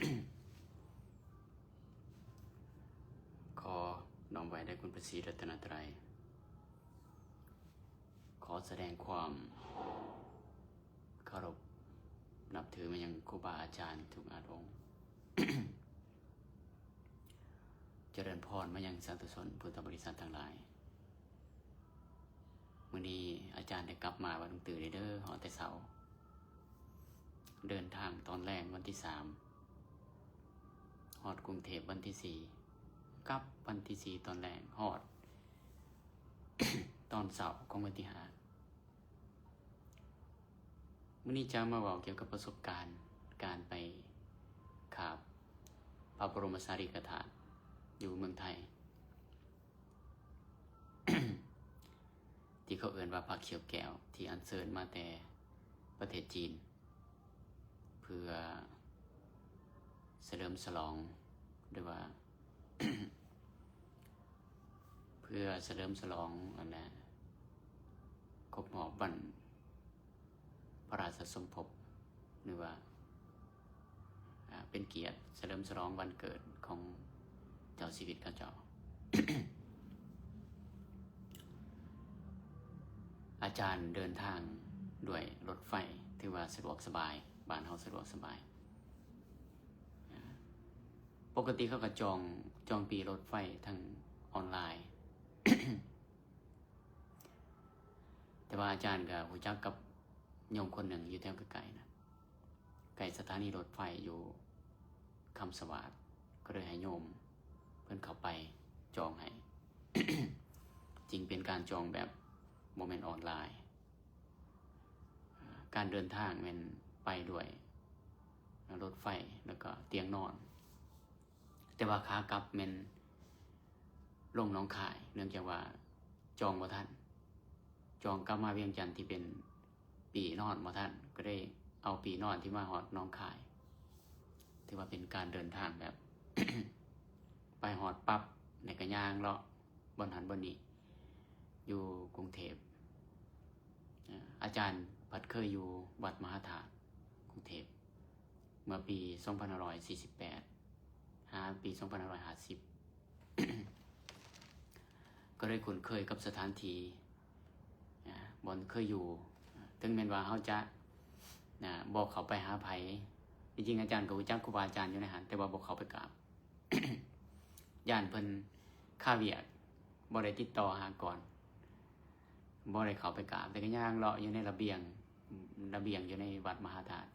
ຂໍນ້ອມໄຫວ້ແດ່ຄຸນພະສີລັດຕະນະໄຕ ຂໍສະແດງຄວາມເຄົາລົບນັບຖືມາຍັງຄູບາອາຈານທຸກອາດອົງ. ຈະເລີນພອນມາຍັງສາທຸຊົນພຸດທະບໍລິສັດທັງຫຼາຍ. ມື້ນີ້ອາຈານໄດ້ກັບມາວັດໜອງຕື້ເດີ ຮອດແຕ່ເຊົ້າ. ເດີນທາງຕອນແລງວັນທີສາມ ຮອດກຸງເທບວັນທີສີ່ ກັບວັນທີສີ່ຕອນແລງ ຮອດຕອນເຊົ້າຂອງວັນທີຫ້າ. ມື້ນີ້ຈະມາເວົ້າກ່ຽວກັບປະສົບການການໄປຂາບພະບໍລົມສາລີລິກະທາດຢູ່ເມືອງໄທ ທີ່ເຂົາເອີ້ນວ່າພະຂຽວແກ້ວ ທີ່ອັນເຊີນມາແຕ່ປະເທດຈີນ ເພື່ອສະເຫຼີມສະຫຼອງ ຫຼືວ່າ ເພື່ອສະເຫຼີມສະຫຼອງອັນນ່າ ຄົບຮອບວັນພະລາຊະສົມພົບ ຫຼືວ່າ ອ່າ ເປັນກຽດສະເຫຼີມສະຫຼອງວັນເກີດຂອງເຈົ້າຊີວິດເຂົາເຈົ້າ. ອາຈານເດີນທາງດ້ວຍລົດໄຟ ຖືວ່າສະດວກສະບາຍ, ບ້ານເຮົາສະດວກສະບາຍ. ອ່າ ປົກກະຕິເຂົາກໍຈອງ, ຈອງປີ້ລົດໄຟທາງອອນລາຍ. ແຕ່ວ່າອາຈານກໍຮູ້ຈັກກັບໂຍມຄົນໜຶ່ງຢູ່ແຖວໃກ້ໆນະ, ໃກ້ສະຖານີລົດໄຟຢູ່ຄຳສະຫວາດ, ກໍເລີຍໃຫ້ໂຍມເພິ່ນເຂົ້າໄປຈອງໃຫ້. ຈຶ່ງເປັນການຈອງແບບບໍ່ແມ່ນອອນລາຍ. ການເດີນທາງແມ່ນໄປດ້ວຍລົດໄຟ ແລ້ວກໍຕຽງນອນ, ແຕ່ວ່າຂາກັບແມ່ນລົງໜອງຄາຍ ເນື່ອງຈາກວ່າຈອງບໍ່ທັນ, ຈອງກັບມາວຽງຈັນທີ່ເປັນປີ້ນອນບໍ່ທັນ, ກໍໄດ້ເອົາປີ້ນອນທີ່ມາຮອດໜອງຄາຍ. ຖືວ່າເປັນການເດີນທາງແບບ ໄປຮອດປັບ ແລ້ວກໍຍ່າງເລາະບ່ອນຫັ້ນບ່ອນນີ້ ຢູ່ກຸງເທບ. ອາ ອາຈານພັດເຄີຍຢູ່ວັດມະຫາທາດກຸງເທບ ເມື່ອປີສອງພັນຫ້າຮ້ອຍສີ່ສິບແປດ ຫາປີສອງພັນຫ້າຮ້ອຍຫ້າສິບ ກໍໄດ້ຄຸ້ນເຄີຍກັບສະຖານທີ່ ອາ ບ່ອນເຄີຍຢູ່. ເຖິງແມ່ນວ່າເຮົາຈະ ອາ ບໍ່ເຂົ້າໄປຫາໃຜ, ທີ່ຈິງອາຈານກໍຮູ້ຈັກຄູບາອາຈານຢູ່ໃນຫັ້ນ, ແຕ່ວ່າບໍ່ເຂົ້າໄປກາບ. ຢ້ານເພິ່ນຄາວຽກ, ບໍ່ໄດ້ຕິດຕໍ່ຫາກ່ອນ, ບໍ່ໄດ້ເຂົ້າໄປກາບ, ແຕ່ກໍຍ່າງເລາະຢູ່ໃນລະບຽງ, ລະບຽງຢູ່ໃນວັດມະຫາທາດ,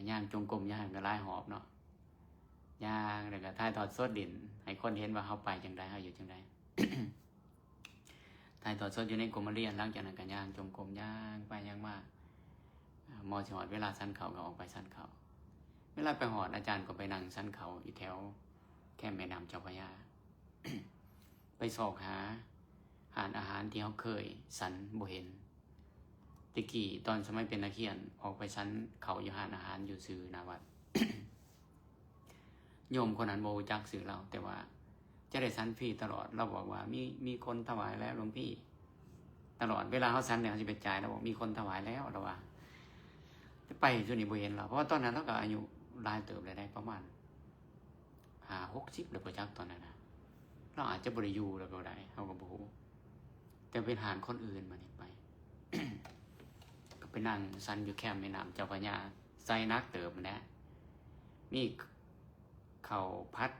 ຍ່າງຈົງກົມຢູ່ຫັ້ນກໍຫຼາຍຮອບເນາະ, ຍ່າງແລ້ວກໍຖ່າຍທອດສົດຫຼິ້ນ ໃຫ້ຄົນເຫັນວ່າເຮົາໄປຈັ່ງໃດ, ເຮົາຢູ່ຈັ່ງໃດ. ຖ່າຍທອດສົດຢູ່ໃນກົມມະລຽນ, ຫຼັງຈາກນັ້ນກໍຍ່າງຈົງກົມ, ຍ່າງໄປຍ່າງມາ, ເໝາະຊິຮອດເວລາສັນເຂົ້າກໍອອກໄປສັນເຂົ້າ. ເວລາໄປຮອດ, ອາຈານກໍໄປນັ່ງສັນເຂົ້າຢູ່ແຖວແຄມແມ່ນ້ຳເຈົ້າພະຍາ, ໄປຊອກຫາຮ້ານອາຫານທີ່ເຮົາເຄີຍສັນບໍ່ເຫັນ. ແຕ່ກີ້ຕອນສະໄໝເປັນນັກຮຽນ, ອອກໄປສັນເຂົ້າຢູ່ຮ້ານອາຫານຢູ່ຊື່ໜ້າວັດ. ໂຍມຄົນນັ້ນບໍ່ຮູ້ຈັກຊື່ລາວ, ແຕ່ວ່າຈະໄດ້ສັນຟຣີຕະຫຼອດ. ລາວບອກວ່າ ມີ, ມີຄົນຖວາຍແລ້ວຫຼວງພີ່. ຕະຫຼອດເວລາເຮົາສັນແລ້ວເຮົາຊິໄປຈ່າຍ, ລາວບອກ ມີຄົນຖວາຍແລ້ວ, ລາວວ່າ. ແຕ່ໄປຈຸດນີ້ບໍ່ເຫັນລາວ, ເພາະວ່າຕອນນັ້ນລາວກໍອາຍຸຫຼາຍເຕີບແລ້ວໄດ໋, ປະມານຫ້າຫົກສິບແລ້ວບໍ່ຈັກຕອນນັ້ນນະ. ລາວອາດຈະບໍ່ໄດ້ຢູ່ແລ້ວກໍໄດ້, ເຮົາກໍບໍ່ຮູ້. ແຕ່ເປັນຮ້ານຄົນອື່ນ. ບາດນີ້ໄປ ກໍໄປນັ່ງສັນຢູ່ແຄມແມ່ນ້ຳເຈົ້າພະຍາ, ໃສ່ໜັກເຕີບຫັ້ນແຫຼະ, ມີເຂົ້າຜັດ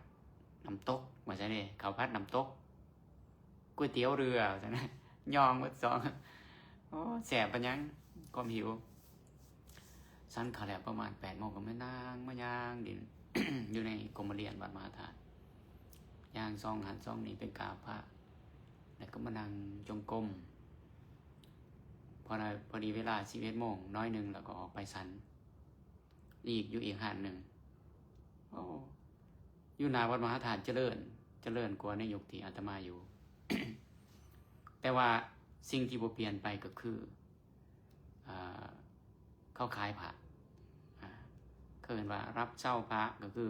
ນ້ຳຕົກ ວ່າຊັ້ນເດ, ເຂົ້າຜັດນ້ຳຕົກ, ກ໋ວຍຕຽວເຮືອ ວ່າຊັ້ນ, ຍ່ອງໝົດສອງ. ໂອ້ ແຊບປານຫຍັງ ຄວາມຫິວ. ສັນເຂົ້າແລ້ວປະມານແປດໂມງ ກໍມານັ່ງມາຍ່າງຫຼິ້ນ ຢູ່ໃນກົມມະລຽນວັດມະຫາທາດ, ຍ່າງຊ່ອງຫັ້ນຊ່ອງນີ້ ໄປກາບພະ ແລ້ວກໍມານັ່ງຈົງກົມ. ພໍໄດ້ ພໍດີເວລາສິບເອັດໂມງໜ້ອຍໜຶ່ງ ແລ້ວກໍອອກໄປສັນອີກ ຢູ່ອີກຮ້ານໜຶ່ງ. ໂອ້ ຢູ່ໜ້າວັດມະຫາທາດຈະເລີນ, ຈະເລີນກວ່າໃນຍຸກທີ່ອາດຕະມາຢູ່. ແຕ່ວ່າສິ່ງທີ່ບໍ່ປ່ຽນໄປກໍຄື ອ່າ ເຂົາຂາຍພະ, ອ່າ ເຂົາເອີ້ນວ່າຮັບເຊົ່າພະ, ກໍຄື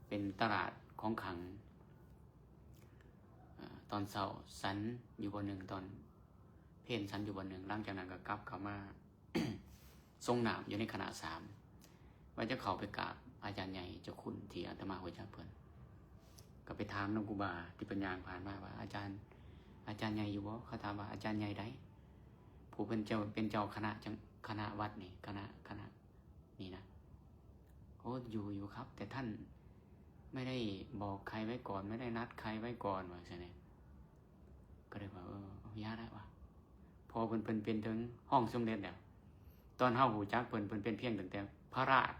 ເປັນຕະຫຼາດຂອງຂລັງ. ອ່າ ຕອນເຊົ້າສັນຢູ່ບ່ອນໜຶ່ງ, ຕອນເພນສັນຢູ່ບ່ອນໜຶ່ງ, ຫຼັງຈາກນັ້ນກໍກັບເຂົ້າມາ ສົງນ້ຳຢູ່ໃນຄະນະສາມ ວ່າຈະເຂົ້າໄປກາບ ອາຈານໃຫຍ່ເຈົ້າຄຸນທີ່ອາດຕະມາຮູ້ຈັກເພິ່ນ. ກໍໄປຖາມນຳຄູບາທີ່ເພິ່ນຍ່າງຜ່ານມາວ່າ ອາຈານ ອາຈານໃຫຍ່ຢູ່ບໍ່? ເຂົາຖາມວ່າ ອາຈານໃຫຍ່ໃດ? ຜູ້ເປັນເຈົ້າ ເປັນເຈົ້າຄະນະຈັງ ຄະນະວັດນີ້ ຄະນະ ຄະນະນີ້ນະ. ໂອ້ ຢູ່ ຢູ່ครับ แต่ท่านไม่ได้บอกใครไว้ก่อน ไม่ได้นัดใครไว้ก่อน ວ່າຊັ້ນເດ. ກໍເລີຍວ່າ ເອີ ເອົາ ຢ່າແລ້ວວ່າ ເພາະເພິ່ນ ເພິ່ນເປັນເຖິງຮອງສົມເດັດແລ້ວ. ຕອນເຮົາຮູ້ຈັກເພິ່ນ ເພິ່ນເປັນພຽງຕັ້ງແຕ່ພະລາດ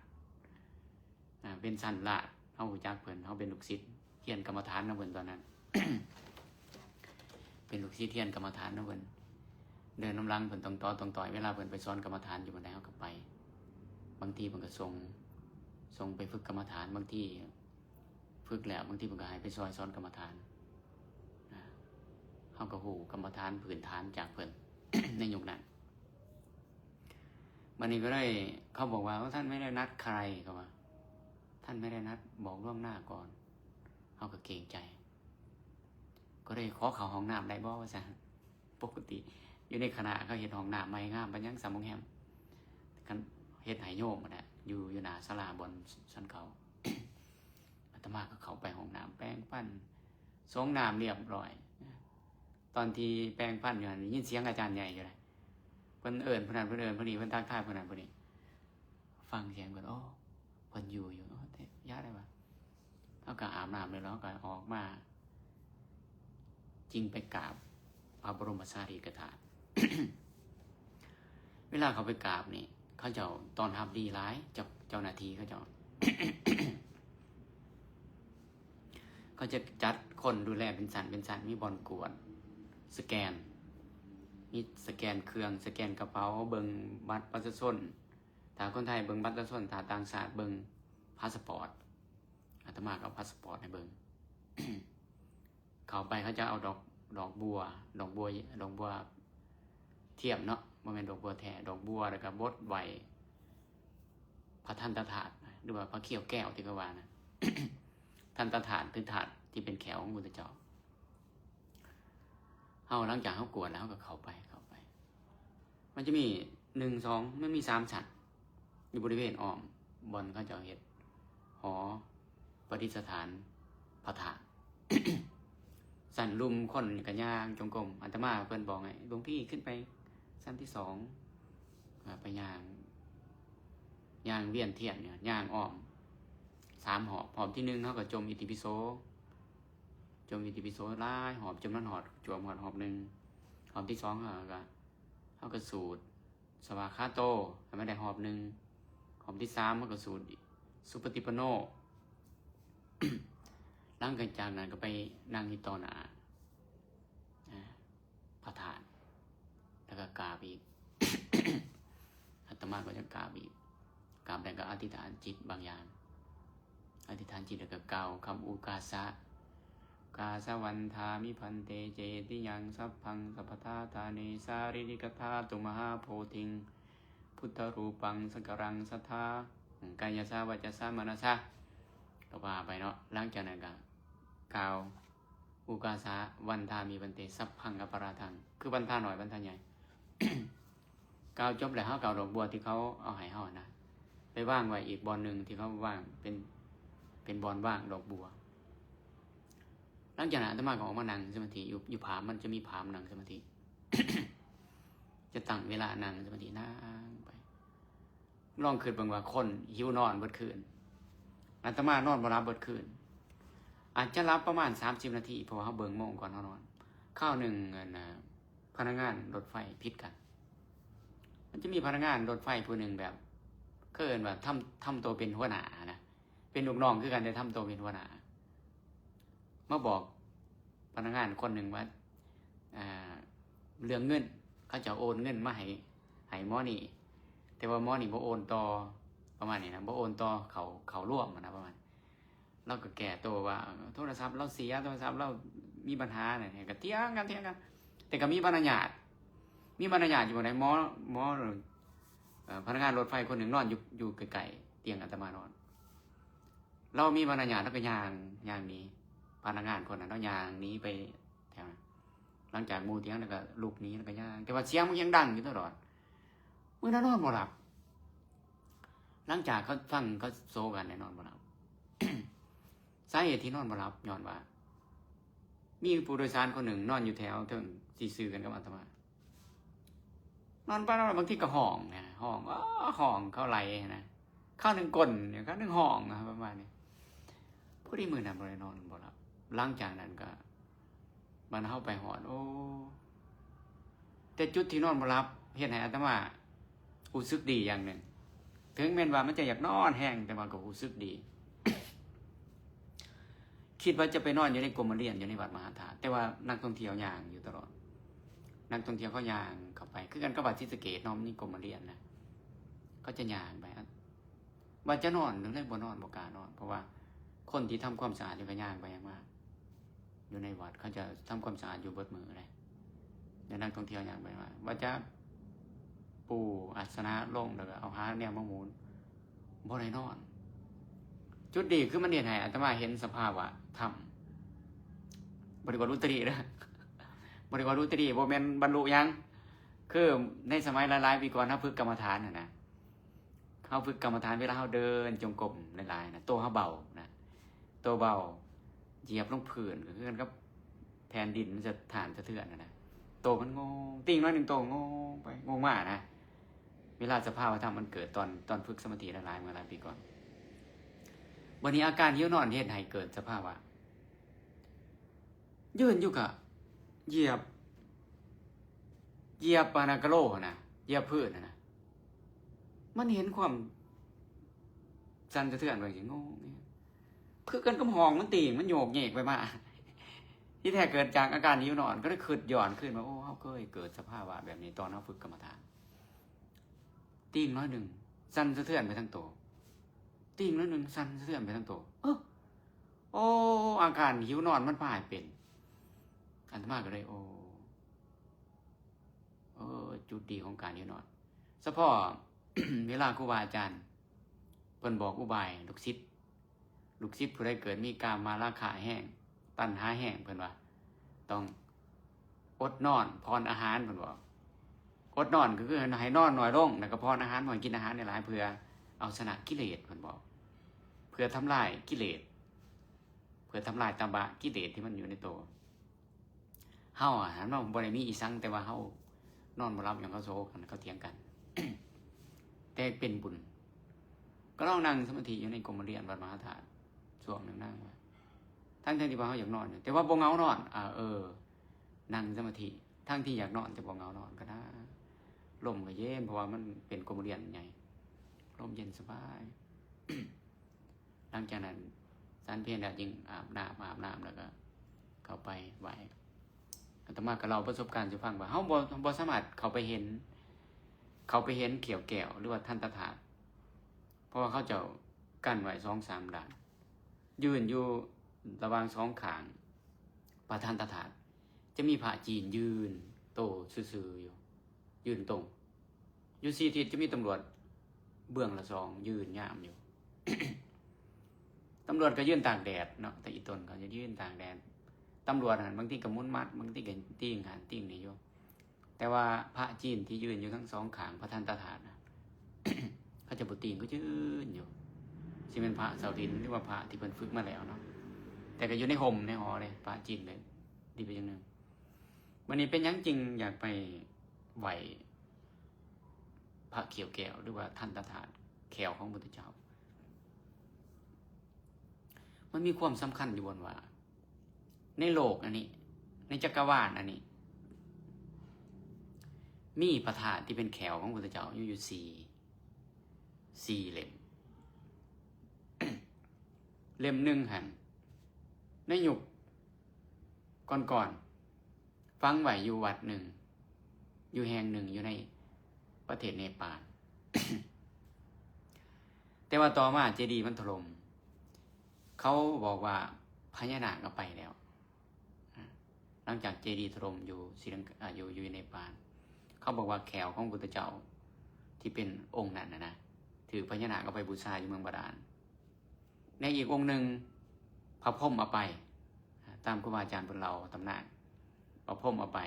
ອ່າ ເປັນຊັ້ນລາດ. ເຮົາຮູ້ຈັກເພິ່ນ ເຮົາເປັນລູກສິດຮຽນກຳມະຖານນຳເພິ່ນຕອນນັ້ນ ເປັນລູກສິດຮຽນກຳມະຖານນຳເພິ່ນ ເດີນນຳຫຼັງເພິ່ນຕ້ອງຕໍ່ຕ້ອງຕ່ອຍ. ເວລາເພິ່ນໄປສອນກຳມະຖານຢູ່ບ່ອນໃດ ເຮົາກໍໄປ. ບາງທີເພິ່ນກໍສົ່ງ ສົ່ງໄປຝຶກກຳມະຖານ ບາງທີ ຝຶກແລ້ວ ບາງທີເພິ່ນກໍໃຫ້ໄປຊ່ອຍສອນກຳມະຖານ ນະ. ເຮົາກໍຮູ້ກຳມະຖານພື້ນຖານຈາກເພິ່ນ ໃນຍຸກນັ້ນ. ບັດນີ້ກໍໄດ້ ເຂົາບອກວ່າ ທ່ານໄມ່ໄດ້ນັດໃຄ ເຂົາວ່າ ທ່ານໄມ່ໄດ້ນັດບອກລ່ວງໜ້າກ່ອນ. ເຮົາກໍເກງໃຈ ກໍໄດ້ຂໍເຂົ້າຫ້ອງນ້ຳໄດ້ບໍ່ ວ່າຊັ້ນ. ປົກກະຕິຢູ່ໃນຄະນະເຂົາເຮັດຫ້ອງນ້ຳໃໝ່ງາມປານຫຍັງ ສ່ຳໂຮງແຮມ ຄັນເຮັດໃຫ້ໂຍມຫັ້ນແຫຼະ ຢູ່ ຢູ່ໜ້າສາລາບ່ອນສັນເຂົ້າ. ອາດຕະມາກໍເຂົ້າໄປຫ້ອງນ້ຳ ແປງຟັນ ສົງນ້ຳລຽບຮ້ອຍ. ຕອນທີ່ແປງຟັນຢູ່ຫັ້ນ ໄດ້ຍິນສຽງອາຈານໃຫຍ່ຢູ່ນະ ເພິ່ນເອີ້ນຜູ້ນັ້ນ ເພິ່ນເອີ້ນຜູ້ນີ້ ເພິ່ນທັກທາຍຜູ້ນັ້ນຜູ້ນີ້. ຟັງສຽງເພິ່ນ ໂອ້ ເພິ່ນຢູ່ຢູ່ ໂອ້ ແຕ່ຢ່າໄດ້ວ່າ. ເຮົາກໍອາບນ້ຳແລ້ວ ເຮົາກໍອອກມາ ຈຶ່ງໄປກາບພະບໍລົມສາລີລິກະທາດ. ເວລາເຂົ້າໄປກາບນີ້ ເຂົາເຈົ້າຕ້ອນຮັບດີຫຼາຍ ເຈົ້າ ເຈົ້າໜ້າທີ່ເຂົາເຈົ້າ ເຂົາຈະຈັດຄົນດູແລເປັນຊັ້ນເປັນຊັ້ນ ມີບ່ອນກວດ ສະແກນ ມີສະແກນເຄື່ອງ ສະແກນກະເປົາ ເບິ່ງບັດປະຊາຊົນ. ຖ້າຄົນໄທເບິ່ງບັດປະຊາຊົນ ຖ້າຕ່າງຊາດເບິ່ງພາສະປອດ. ອາດຕະມາກໍເອົາພາສະປອດໃຫ້ເບິ່ງ. ເຂົ້າໄປເຂົາຈະເອົາດອກ ດອກບົວ ດອກບົວ ດອກບົວທຽມເນາະ ບໍ່ແມ່ນດອກບົວແທ້ ດອກບົວ ແລ້ວກໍບົດໄຫວ້ພະທັນຕະທາດ ຫຼືວ່າພະຄ້ຽວແກ້ວທີ່ເຂົາວ່ານະ. ທັນຕະທາດຄືທາດທີ່ເປັນແຂ້ວຂອງພະພຸດທະເຈົ້າ. ເຮົາ ຫຼັງຈາກເຮົາກວດແລ້ວ ເຮົາກໍເຂົ້າໄປ ເຂົ້າໄປ ມັນຈະມີ ໜຶ່ງ ສອງ ມັນມີສາມຊັ້ນ ຢູ່ບໍລິເວນອ້ອມບ່ອນເຂົາເຈົ້າເຮັດຫໍປະດິດສະຖານພະທາດ. ຊັ້ນລຸ່ມຄົນກໍຍ່າງຈົງກົມ. ອາດຕະມາເພິ່ນບອກໃຫ້ຫຼວງພີ່ຂຶ້ນໄປຊັ້ນທີສອງ ອ່າ ໄປຍ່າງ ຍ່າງວຽນທຽນ ຍ່າງອ້ອມສາມຮອບ. ຮອບທີໜຶ່ງເຮົາກໍຈົ່ມອິຕິປິໂສ ຈົ່ມອິຕິປິໂສຫຼາຍຮອບ ຈົ່ມນັ້ນຮອດ ຈົມຮອດຮອບໜຶ່ງ. ຮອບທີສອງເຮົາກໍ ເຮົາກໍສູດສະວາຄາໂຕ ໃຫ້ມັນໄດ້ຮອບໜຶ່ງ. ຮອບທີສາມເຮົາກໍສູດສຸປະຕິປັນໂນ. ຫຼັງຈາກນັ້ນກໍໄປນັ່ງຢູ່ຕໍ່ໜ້າ ອ່າ ພະທາດ ແລ້ວກໍກາບອີກ. ອາດຕະມາກໍຈະກາບອີກ. ກາບແລ້ວກໍອະທິຖານຈິດບາງຢ່າງ. ອະທິຖານຈິດ ແລ້ວກໍກ່າວຄຳອຸກາສະ ກາສະວັນທາມິພັນເຕ ເຈຕິຍັງ ສັບພັງ ສັບພະທາທາເນ ສາລີລິກະທາຕຸ ມະຫາໂພທິງ ພຸດທະຮູປັງ ສັກກາລັງ ສັດທາ ກາຍະສະ ວາຈະສະ ມະນະສະ ກໍວ່າໄປເນາະ. ຫຼັງຈາກນັ້ນກໍກ່າວ ອຸກາສະ ວັນທາມິພັນເຕ ສັບພັງ ອະປະລາທັງ ຄືວັນທານ້ອຍ ວັນທາໃຫຍ່. ກ່າວຈົບແລ້ວ ເຮົາກໍເອົາດອກບົວທີ່ເຂົາເອົາໃຫ້ເຮົານະ ໄປວາງໄວ້ອີກບ່ອນໜຶ່ງທີ່ເຂົາວາງເປັນ ເປັນບ່ອນວາງດອກບົວ. ຫຼັງຈາກນັ້ນອາດຕະມາກໍອອກມານັ່ງສະມາທິຢູ່ ຢູ່ຜາມ ມັນຈະມີຜາມນັ່ງສະມາທິ ຈະຕັ້ງເວລານັ່ງສະມາທິ ນັ່ງໄປ. ລອງຄິດເບິ່ງວ່າຄົນຫິວນອນເບິດຄືນ ອາດຕະມານອນບໍ່ຫຼັບເບິດຄືນ ອາດຈະຫຼັບປະມານສາມສິບນາທີ ເພາະວ່າເຮົາເບິ່ງໂມງກ່ອນເຮົານອນ. ຄາວໜຶ່ງ ອັນນ່າ ພະນັກງານລົດໄຟຜິດກັນ ມັນຈະມີພະນັກງານລົດໄຟຜູ້ໜຶ່ງແບບ ເຂົາເອີ້ນວ່າທຳ ທຳໂຕເປັນຫົວໜ້ານະ ເປັນລູກນ້ອງຄືກັນ ແຕ່ທຳໂຕເປັນຫົວໜ້າ ມາບອກພະນັກງານຄົນໜຶ່ງວ່າ ອ່າ ເລື່ອງເງິນ ເຂົາເຈົ້າໂອນເງິນມາໃຫ້ ໃຫ້ໝໍນີ້ ແຕ່ວ່າໝໍນີ້ບໍ່ໂອນຕໍ່ ປະມານນີ້ນະ ບໍ່ໂອນຕໍ່ເຂົ້າ ເຂົ້າລວມຫັ້ນນະ ປະມານ. ລາວກໍແກ້ໂຕວ່າ ເອີ ໂທລະສັບລາວເສຍ ໂທລະສັບລາວມີບັນຫານະ ກໍຖຽງກັນ ຖຽງກັນ ແຕ່ກໍມີມາລະຍາດ ມີມາລະຍາດຢູ່ບ່ອນໃດ ໝໍ ໝໍ ເອີ ພະນັກງານລົດໄຟຄົນໜຶ່ງນອນຢູ່ ຢູ່ໃກ້ໆຕຽງອາດຕະມານອນ ລາວມີມາລະຍາດ ລາວກໍຍ່າງ ຍ່າງໜີ ພະນັກງານຄົນນັ້ນ ລາວຍ່າງໜີໄປແຖວນັ້ນ. ຫຼັງຈາກໝູ່ຖຽງແລ້ວກໍລຸກໜີ ແລ້ວກໍຍ່າງ ແຕ່ວ່າສຽງມັນຍັງດັງຢູ່ຕະຫຼອດ. ມື້ນັ້ນນອນບໍ່ຫຼັບ. ຫຼັງຈາກເຂົາຟັງ ເຂົາໂສກັນແລ້ວນອນບໍ່ຫຼັບ. ສາເຫດທີ່ນອນບໍ່ຫຼັບຍ້ອນວ່າ ມີຜູ້ໂດຍສານຄົນໜຶ່ງນອນຢູ່ແຖວເທິງ ຊິຊື່ກັນກັບອາດຕະມາ. ນອນໄປນອນມາ ບາງທີກໍຮ້ອງນະ ຮ້ອງ ອ້າ ຮ້ອງເຂົາໄລ່ນະ ຄາວໜຶ່ງກົ້ນ ຄາວໜຶ່ງຮ້ອງນະ ປະມານນີ້. ພໍດີມື້ນັ້ນບໍ່ໄດ້ນອນບໍ່ຫຼັບ. ຫຼັງຈາກນັ້ນກໍ ບັດເຮົາໄປຮອດ ໂອ້ ແຕ່ຈຸດທີ່ນອນບໍ່ຫຼັບເຮັດໃຫ້ອາດຕະມາຮູ້ສຶກດີຢ່າງໜຶ່ງ. ເຖິງແມ່ນວ່າມັນຈະຢາກນອນແຮງ ແຕ່ວ່າກໍຮູ້ສຶກດີ. ຄິດວ່າຈະໄປນອນຢູ່ໃນກົມມະລຽນ ຢູ່ໃນວັດມະຫາທາດ ແຕ່ວ່ານັກທ່ອງທ່ຽວຍ່າງຢູ່ຕະຫຼອດ. ນັກທ່ອງທ່ຽວເຂົາຍ່າງເຂົ້າໄປ ຄືກັນກັບວັດສີສະເກດເນາະ ມີກົມມະລຽນນະ ເຂົາຈະຍ່າງໄປ. ວ່າຈະນອນ ເລີຍບໍ່ນອນ ບໍ່ກ້ານອນ ເພາະວ່າຄົນທີ່ທຳຄວາມສະອາດຢູ່ກໍຍ່າງໄປຍ່າງມາ. ຢູ່ໃນວັດເຂົາຈະທຳຄວາມສະອາດຢູ່ເບິດມື້ເດ້ ແລະ ນັກທ່ອງທ່ຽວຍ່າງໄປມາ. ວ່າຈະປູອາສະນະລົງ ແລ້ວກໍເອົາຫາແນວມາໝູນ ບໍ່ໄດ້ນອນ. ຈຸດນີ້ຄືມັນເຮັດໃຫ້ອາດຕະມາເຫັນສະພາວະທຳ ບໍ່ໄດ້ວ່າຫຼຸດຕະລິເດີ້ ບໍ່ໄດ້ວ່າຫຼຸດຕະລິ ບໍ່ແມ່ນບັນລຸຫຍັງ. ຄືໃນສະໄໝຫຼາຍໆປີກ່ອນ ເຮົາຝຶກກຳມະຖານຫັ້ນນະ ເຮົາຝຶກກຳມະຖານ ເວລາເຮົາເດີນຈົງກົມຫຼາຍໆນະ ໂຕເຮົາເບົານະ ໂຕເບົາ ຢຽບລົງພື້ນ ກໍຄືກັນກັບແຜ່ນດິນມັນສະທ້ານສະເທືອນຫັ້ນນະ. ໂຕມັນໂງ່ງ ຕິ່ງໜ້ອຍໜຶ່ງ ໂຕໂງ່ງໄປໂງ່ງມານະ. ເວລາສະພາວະທຳມັນເກີດຕອນ ຕອນຝຶກສະມາທິຫຼາຍໆ ເມື່ອຫຼາຍປີກ່ອນ. ບັດນີ້ອາການຫິວນອນເຮັດໃຫ້ເກີດສະພາວະ ຢືນຢູ່ກະຢຽບ ຢຽບອັນນະກະໂຫຼຫັ້ນນະ ຢຽບພື້ນຫັ້ນນະ ມັນເຫັນຄວາມສັ່ນສະເທືອນໄປຈັ່ງຊີ້ ງົງ ຄືກັນກັບຫ້ອງມັນຕີງ ມັນໂຍກເຍກໄປມາ. ທີ່ແທ້ເກີດຈາກອາການຫິວນອນ ກໍໄດ້ຄິດຍ້ອນຄືນວ່າ ໂອ້ ເຮົາເຄີຍເກີດສະພາວະແບບນີ້ຕອນເຮົາຝຶກກຳມະຖານ. ຕີງໜ້ອຍໜຶ່ງ ສັ່ນສະເທືອນໄປທັງໂຕ ຕີງໜ້ອຍໜຶ່ງ ສັ່ນສະເທືອນໄປທັງໂຕ. ເອີ ໂອ້ ອາການຫິວນອນມັນພາໃຫ້ເປັນ. ອາດຕະມາກໍເລີຍ ໂອ້ ເອີ ຈຸດດີຂອງການຫິວນອນ ສະເພາະ ເວລາຄູບາອາຈານເພິ່ນບອກອຸບາຍລູກສິດ ລູກສິດຜູ້ໃດເກີດມີກາມາລາຄະແຮງ ຕັນຫາແຮງ ເພິ່ນວ່າຕ້ອງອົດນອນ ຜ່ອນອາຫານ ເພິ່ນບອກ. ອົດນອນກໍຄືໃຫ້ນອນໜ້ອຍລົງ ແລ້ວກໍຜ່ອນອາຫານ ບໍ່ໃຫ້ກິນອາຫານຫຼາຍໆ ເພື່ອເອົາຊະນະກິເລດ ເພິ່ນບອກ ເພື່ອທຳລາຍກິເລດ ເພື່ອທຳລາຍຕະບະກິເລດທີ່ມັນຢູ່ໃນໂຕ. ເຮົາອະ ເຮົາບໍ່ໄດ້ມີອີ່ສັງ ແຕ່ວ່າເຮົານອນບໍ່ຫຼັບ ຍ້ອນເຂົາໂສກັນ ເຂົາຖຽງກັນ ແຕ່ເປັນບຸນ. ກໍລອງນັ່ງສະມາທິຢູ່ໃນກົມມະລຽນວັດມະຫາທາດຊ່ວງໜຶ່ງນາງວ່າ ທັງໆທີ່ວ່າເຮົາຢາກນອນຢູ່ ແຕ່ວ່າບໍ່ເຫງົານອນ. ອາ ເອີ ນັ່ງສະມາທິ ທັງທີ່ຢາກນອນແຕ່ບໍ່ເຫງົານອນກໍໄດ້. ລົມກໍເຢັນ ເພາະວ່າມັນເປັນກົມມະລຽນໃຫຍ່ ລົມເຢັນສະບາຍ. ຫຼັງຈາກນັ້ນ ສັນເພນແລ້ວຈຶ່ງອາບນ້ຳ ອາບນ້ຳແລ້ວກໍເຂົ້າໄປໄຫວ້. ອາດຕະມາກໍເລົ່າປະສົບການສູ່ຟັງວ່າ ເຮົາບໍ່ ບໍ່ສາມາດເຂົ້າໄປເຫັນ ເຂົ້າໄປເຫັນຂ້ຽວແກ້ວ ຫຼືວ່າທັນຕະທາດ ເພາະວ່າເຂົາເຈົ້າກັ້ນໄວ້ສອງສາມດ້ານ ຢືນຢູ່ລະຫວ່າງສອງຂ້າງພະທັນຕະທາດ ຈະມີພະຈີນຢືນໂຕຊື່ໆຢູ່ ຢືນຕົງ. ຢູ່ສີ່ທິດຈະມີຕຳຫຼວດເບື້ອງລະສອງ ຢືນຍາມຢູ່. ຕຳຫຼວດກໍຢືນຕາກແດດເນາະ ແຕ່ອີ່ຕົນເຂົາຈະຢືນຕາກແດດ. ຕຳຫຼວດຫັ້ນບາງທີກໍໝຸນໝັດ ບາງທີກໍຕີງຫັ້ນຕີງນີ້ຢູ່. ແຕ່ວ່າພະຈີນທີ່ຢືນຢູ່ທັງສອງຂ້າງພະທັນຕະທາດນະ ເຂົາຈະບໍ່ຕີງ ກໍຢືນຢູ່. ຊິແມ່ນພະເຊົາດິນ ຫຼືວ່າພະທີ່ເພິ່ນຝຶກມາແລ້ວເນາະ ແຕ່ກໍຢູ່ໃນຮົ່ມໃນຫໍເດ້ ພະຈີນເດ້ ດີໄປຢ່າງໜຶ່ງ. ບັດນີ້ເປັນຫຍັງຈຶ່ງຢາກໄປໄຫວ້ພະຂ້ຽວແກ້ວ ຫຼືວ່າທັນຕະທາດແຂ້ວຂອງພຸດທະເຈົ້າ? ມັນມີຄວາມສຳຄັນຢູ່ບ່ອນວ່າ ໃນໂລກອັນນີ້ ໃນຈັກກະວານອັນນີ້ ມີພະທາດທີ່ເປັນແຂ້ວຂອງພຸດທະເຈົ້າຢູ່ ຢູ່ສີ່ ສີ່ເຫຼັ້ມ. ເຫຼັ້ມໜຶ່ງຫັ້ນ ໃນຍຸກກ່ອນໆ ຝັງໄວ້ຢູ່ວັດໜຶ່ງ ຢູ່ແຫ່ງໜຶ່ງຢູ່ໃນປະເທດເນປານ. ແຕ່ວ່າຕໍ່ມາເຈດີມັນຖະຫຼົ່ມ ເຂົາບອກວ່າພະຍານາກເອົາໄປແລ້ວ. ອາ ຫຼັງຈາກເຈດີຖະຫຼົ່ມຢູ່ສີລັງກາ ອາ ຢູ່ ຢູ່ເນປານ ເຂົາບອກວ່າແຂ້ວຂອງພຸດທະເຈົ້າທີ່ເປັນອົງນັ້ນນະນະ ຖືກພະຍານາກເອົາໄປບູຊາຢູ່ເມືອງບາດານ. ໃນອີກອົງໜຶ່ງ ພະພົມເອົາໄປ ຕາມຄູບາອາຈານເພິ່ນເລົ່າຕຳນານ ພະພົມເອົາໄປ.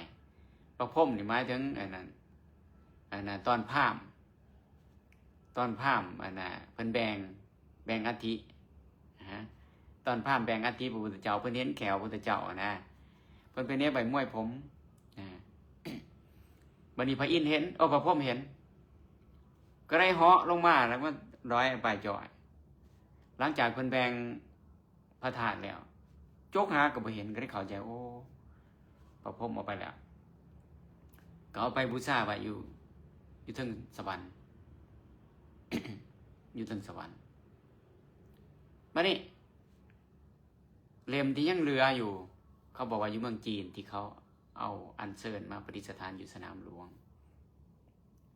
ພະພົມນີ້ໝາຍເຖິງອັນນັ້ນ ອັນນັ້ນ ຕອນພາມ ຕອນພາມອັນນ່າ ເພິ່ນແບ່ງ ແບ່ງອັດຖິນະ ຕອນພາມແບ່ງອັດຖິພະພຸດທະເຈົ້າ ເພິ່ນເຫັນແຂ້ວພະພຸດທະເຈົ້ານະ ເພິ່ນໄປເໜັບໄວ້ມວຍຜົມນະ. ບັດນີ້ພະອິນເຫັນ ໂອ້ ພະພົມເຫັນ ກໍໄດ້ເຫາະລົງມາ ແລ້ວມາດອຍປາຍຈ້ອຍ. ຫຼັງຈາກເພິ່ນແບ່ງພະທາດແລ້ວ ຈົກຫາກໍບໍ່ເຫັນ ກໍໄດ້ເຂົ້າໃຈ ໂອ້ ພະພົມເອົາໄປແລ້ວ ກໍເອົາໄປບູຊາໄວ້ຢູ່ ຢູ່ເທິງສະຫວັນ ຢູ່ເທິງສະຫວັນ. ບັດນີ້ ເຫຼັ້ມທີ່ຍັງເຫຼືອຢູ່ ເຂົາບອກວ່າຢູ່ເມືອງຈີນ ທີ່ເຂົາເອົາອັນເຊີນມາປະດິດສະຖານຢູ່ສະໜາມຫຼວງ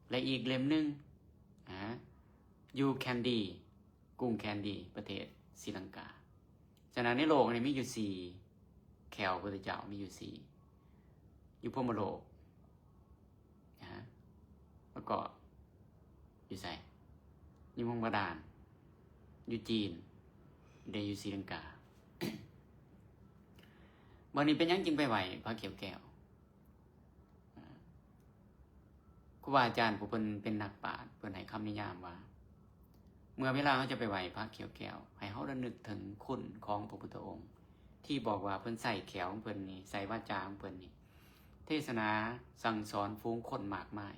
ແລະ ອີກເຫຼັ້ມໜຶ່ງ ອາ ຢູ່ແຄນດີ ກຸງແຄນດີ ປະເທດສີລັງກາ. ສະນັ້ນໃນໂລກນີ້ມີຢູ່ສີ່ແຂ້ວ ພະພຸດທະເຈົ້າມີຢູ່ສີ່ ຢູ່ພົມມະໂລກ ນະ ແລ້ວກໍຢູ່ໃສ? ຢູ່ເມືອງບາດານ ຢູ່ຈີນ ແລະ ຢູ່ສີລັງກາ. ບັດນີ້ເປັນຫຍັງຈຶ່ງໄປໄຫວ້ພະຂຽວແກ້ວ? ອາ ຄູບາອາຈານຜູ້ເພິ່ນເປັນນັກປາດ ເພິ່ນໃຫ້ຄຳນິຍາມວ່າ ເມື່ອເວລາເຮົາຈະໄປໄຫວ້ພະຂຽວແກ້ວ ໃຫ້ເຮົາລະນຶກເຖິງຄຸນຂອງພະພຸດທະອົງ ທີ່ບອກວ່າເພິ່ນໃຊ້ແຂ້ວຂອງເພິ່ນນີ້ ໃຊ້ວາຈາຂອງເພິ່ນນີ້ ເທດສະໜາສັ່ງສອນຝູງຄົນມາກມາຍ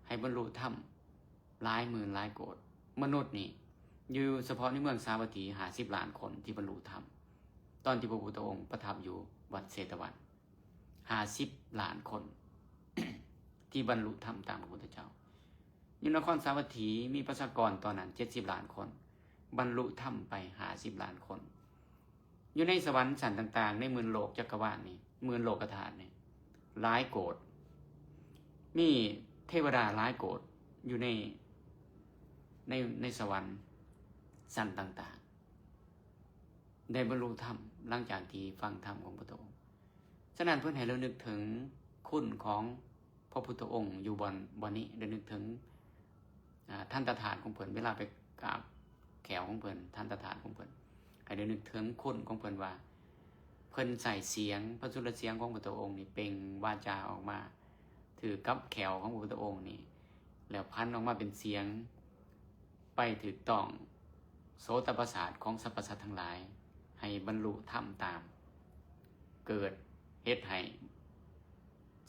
ໃຫ້ບັນລຸທຳຫຼາຍໝື່ນຫຼາຍໂກດ. ມະນຸດນີ້ ຢູ່ສະເພາະໃນເມືອງສາວັດຖີ ຫ້າສິບລ້ານຄົນທີ່ບັນລຸທຳ ຕອນທີ່ພະພຸດທະອົງປະທັບຢູ່ວັດເຊຕະວັນ ຫ້າສິບລ້ານຄົນ ທີ່ບັນລຸທຳຕາມພະພຸດທະເຈົ້າ. ຢູ່ນະຄອນສາວັດຖີ ມີປະຊາກອນຕອນນັ້ນເຈັດສິບລ້ານຄົນ ບັນລຸທຳໄປຫ້າສິບລ້ານຄົນ. ຢູ່ໃນສະຫວັນຊັ້ນຕ່າງໆ ໃນໝື່ນໂລກຈັກກະວານນີ້ ໝື່ນໂລກະທາດນີ້ ຫຼາຍໂກດ ມີເທວະດາຫຼາຍໂກດຢູ່ໃນ ໃນ ໃນສະຫວັນຊັ້ນຕ່າງໆ ໄດ້ບັນລຸທຳ ຫຼັງຈາກທີ່ຟັງທຳຂອງພຸດທະອົງ. ສະນັ້ນເພິ່ນໃຫ້ລະນຶກເຖິງຄຸນຂອງພະພຸດທະອົງຢູ່ບ່ອນ ບ່ອນນີ້ ລະນຶກເຖິງ ອາ ທັນຕະທາດຂອງເພິ່ນ ເວລາໄປກາບແຂ້ວຂອງເພິ່ນ ທັນຕະທາດຂອງເພິ່ນ ໃຫ້ລະນຶກເຖິງຄຸນຂອງເພິ່ນວ່າ ເພິ່ນໃຊ້ສຽງ ພະສຸລະສຽງຂອງພະພຸດທະອົງນີ້ ເປັ່ງວາຈາອອກມາ ຖືກກັບແຂ້ວຂອງພະພຸດທະອົງນີ້ ແລ້ວຜັນອອກມາເປັນສຽງ ໄປຖືກຕ້ອງໂສຕະປະສາດຂອງສັບພະສັດທັງຫຼາຍ ໃຫ້ບັນລຸທຳຕາມ ເກີດເຮັດໃຫ້